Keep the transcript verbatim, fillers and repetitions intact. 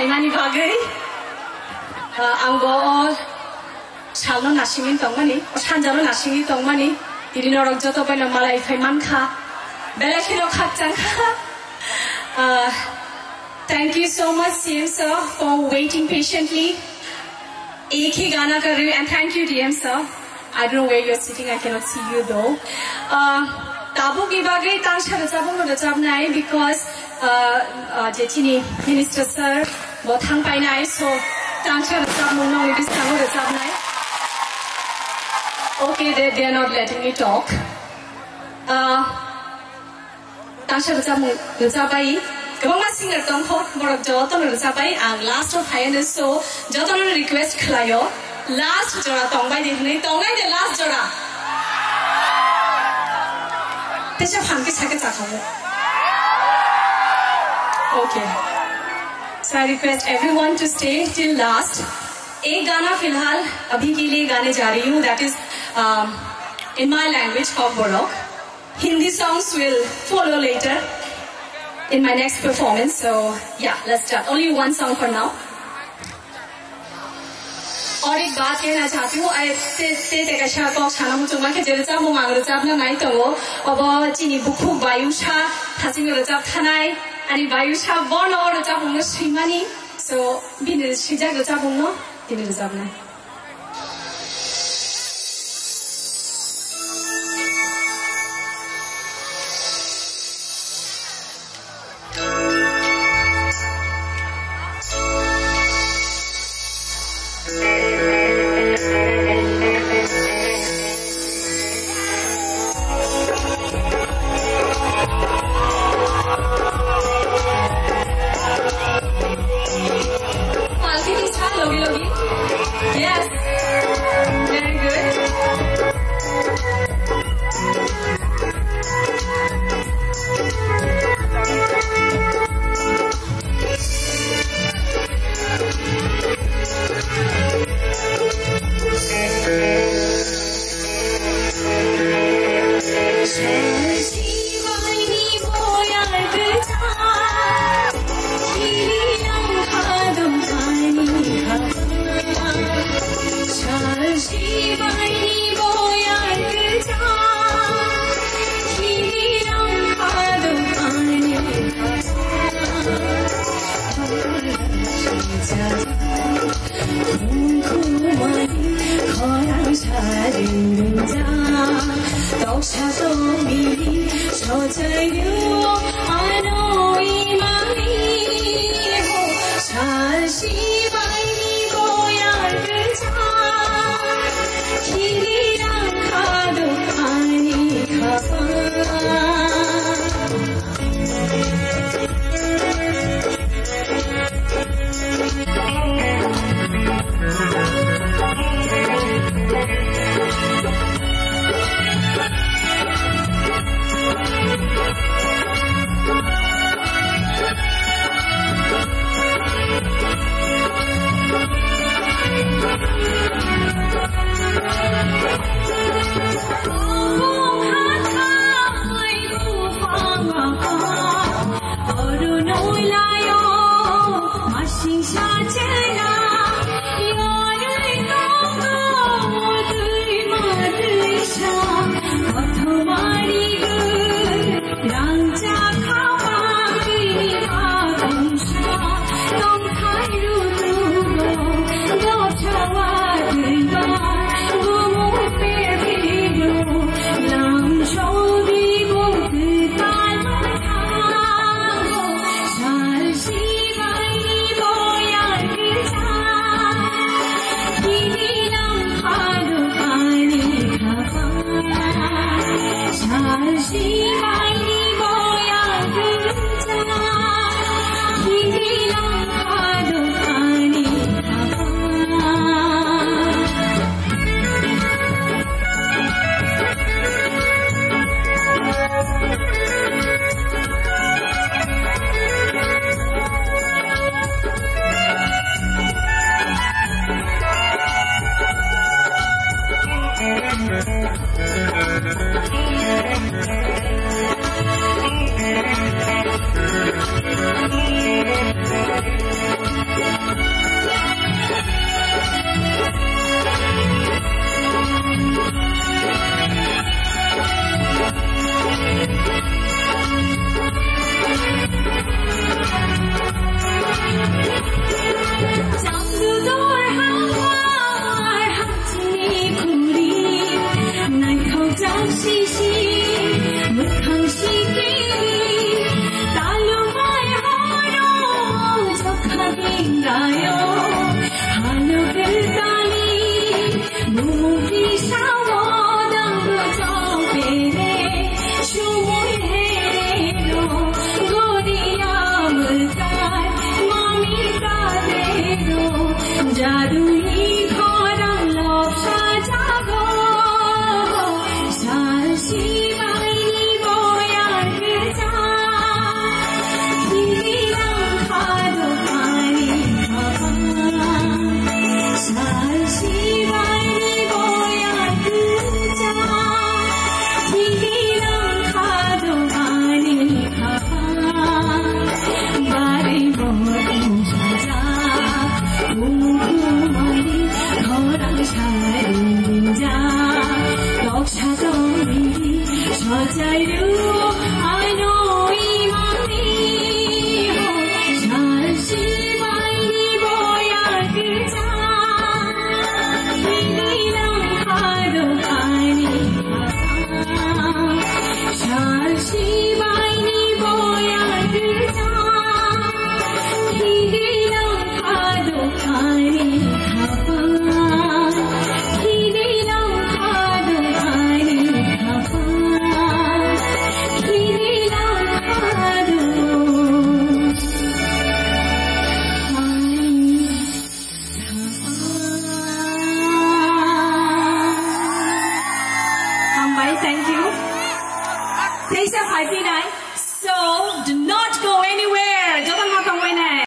Mani bagwi, uh, ang bo o salno nasingwi tongmani, o sanjalo nasingwi tongmani, tini norok joto baino malai phai mankha. Belai kheno khakchangkha. Uh, thank you so much, C M sir, for waiting patiently. एक ही गाना कर रही हूँ, and thank you, D M sir. I don't know where you're sitting, I cannot see you though. Uh, tabukni bagwi tangsa rwchapmung rwchapnai because, uh, uh, je chini minister sir bo thang painai, so tangsa rwchapmung nongni bwskango rwchapnai. Okay, they, they are not letting me talk. Uh, Tangsa rwchapmung rwchapbai, kwbangma singer tongkho, borok jotono rwchapbai, ang last o phaiano, so jotono request khlaio, last jora tongbai di hwnwi, tongnai de last jora? Teisa phan khe sakhe chakhamu. Okay. So I request everyone to stay till last. एक गाना फिलहाल अभी के लिए गाने जा रही हूँ, that is, um, in my language, Kokborok. Hindi songs will follow later in my next performance. So, yeah, let's start. Only one song for now. और एक बात कहना चाहती हूँ, I, te, te, te kaisa kok sana muchung ma khe je rwchapmung ang rwchapna nai tongo. Obo chini bukhuk Bayusa, thasing rwchap thanai, ani Bayusa bono rwchapmung no swimani. So, bini swijak rwchapmung no tini rwchapnai. Palki bisa, logi logi. Yes. Very good. Hambai, thank you. Thanks for fighting, I. So, do not go anywhere. Jotono tongbainai.